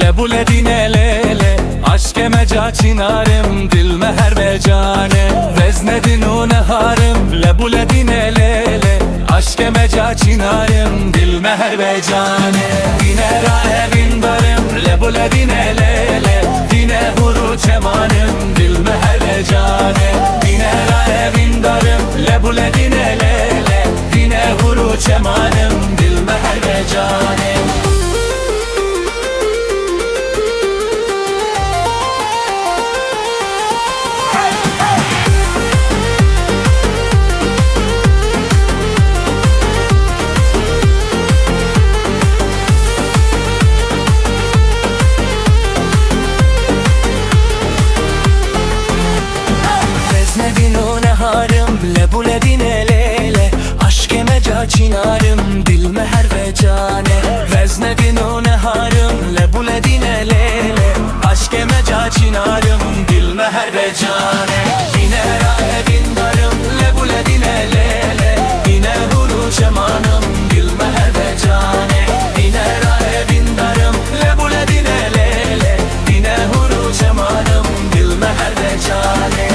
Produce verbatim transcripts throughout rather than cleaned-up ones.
Lebûle dîne lê lê, aşkê me ca çînar im, dil me her be canê. Veznedîn û neharim, lebûle dîne lê lê, aşkê me ca çînar im, dil me her be canê. Dîne ra evîn darim, lebûle dîne lê lê, dîne hûr û çeman im, dil me her be canê. Dîne ra evîn darim, lebûle dîne lê lê, dîne hûr û çeman im, dil me her be canê. Veznedîn û neharim, lebûle dîne lê lê, aşkê me ca çînar im, dil me her ve canê. Veznedîn û neharim, lebûle dîne lê lê, aşkê me ca çînar im, dil me her ve canê. Dîne ra evîn darim, lebûle dîne lê lê, dîne hûr û çeman im, dil me her ve canê. Dîne ra evîn darim, lebûle dîne lê lê, dîne hûr û çeman im, dil me her ve canê.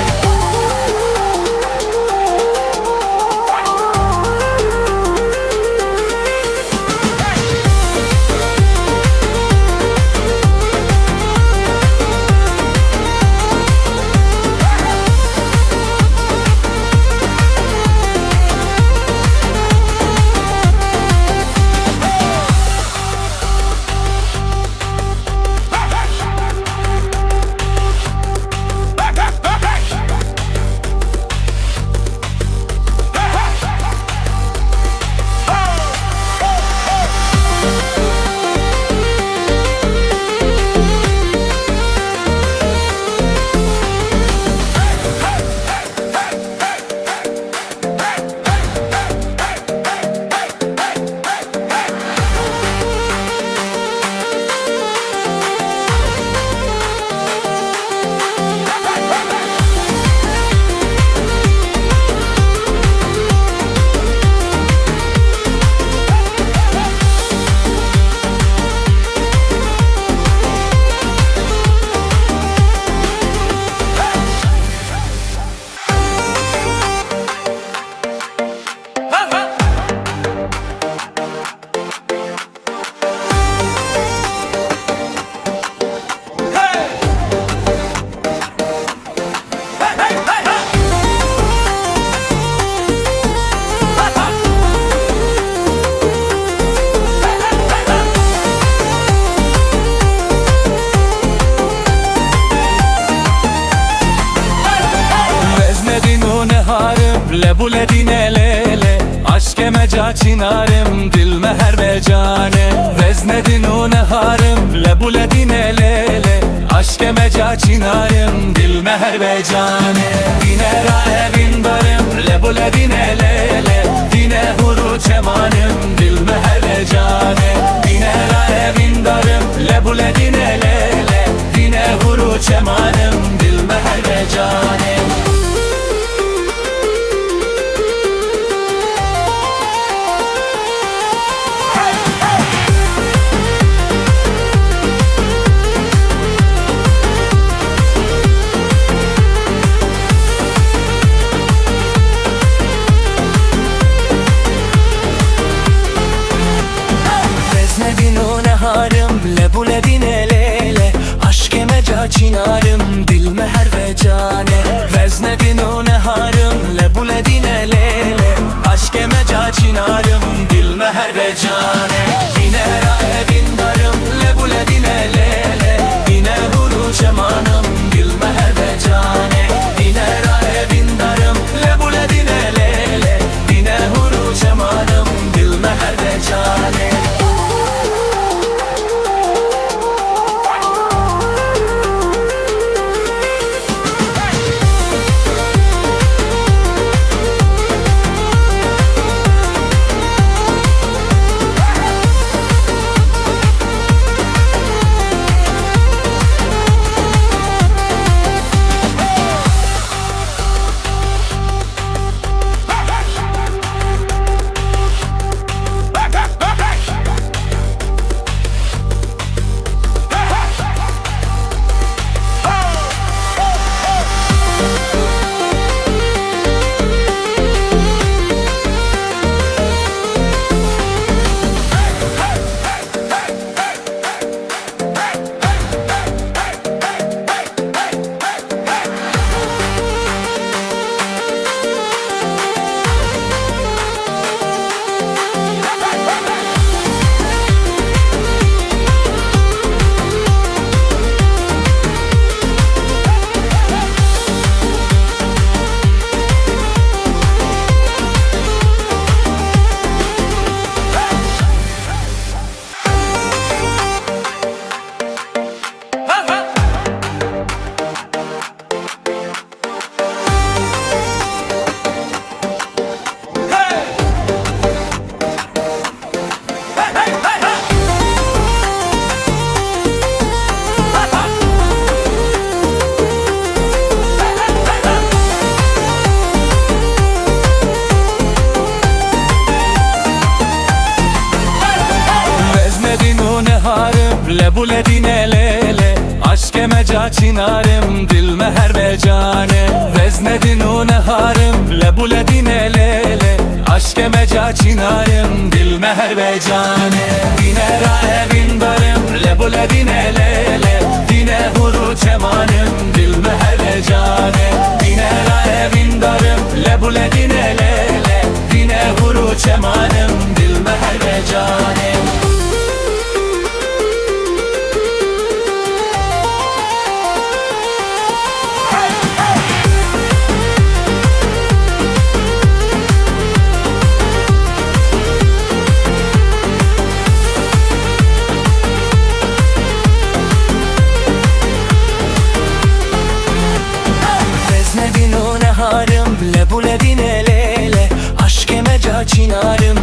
Veznedîn û neharim, lebûle dîne lê lê, aşkê me ca çînar im, dil me her be canê. Veznedîn û neharim, lebûle dîne lê lê, aşkê me ca çînar im, dil me her be canê. Dîne ra evîn darim, lebûle dîne lê lê, dîne hûr û çeman im, dil me her be canê. Dîne ra evîn darim, lebûle dîne lê lê, dîne hûr û çeman im, dil me her be canê. Veznedîn û neharim, lebûle dîne lê lê, aşkê me ca çînar im, dil me her ve canê. Veznedîn û neharim, lebûle dîne lê lê, aşkê me ca çînar im, dil me her ve canê. Dîne ra evîn darim, lebûle dîne lê lê, dîne hûr û çeman im, dil me her ve canê. Dîne ra evîn darim, lebûle dîne lê lê, dîne hûr û çeman im, dil me her ve canê. Lebûle dîne lê lê, aşkê me ca çînarim, dil me her be canê. Vezne din û neharim, lebûle dîne lê lê, aşkê me ca çînarim, dil me her be canê. Dîne rae vîndarim, lebûle dîne lê lê, dîne hûr û çemanim, dil me her be canê. Dîne rae vîndarim, lebûle dîne lê lê, dîne hûr û çemanim, dil me her be canê. Vezne din û neharim, lebûle dîne lê lê, aşkê me ca çînarim,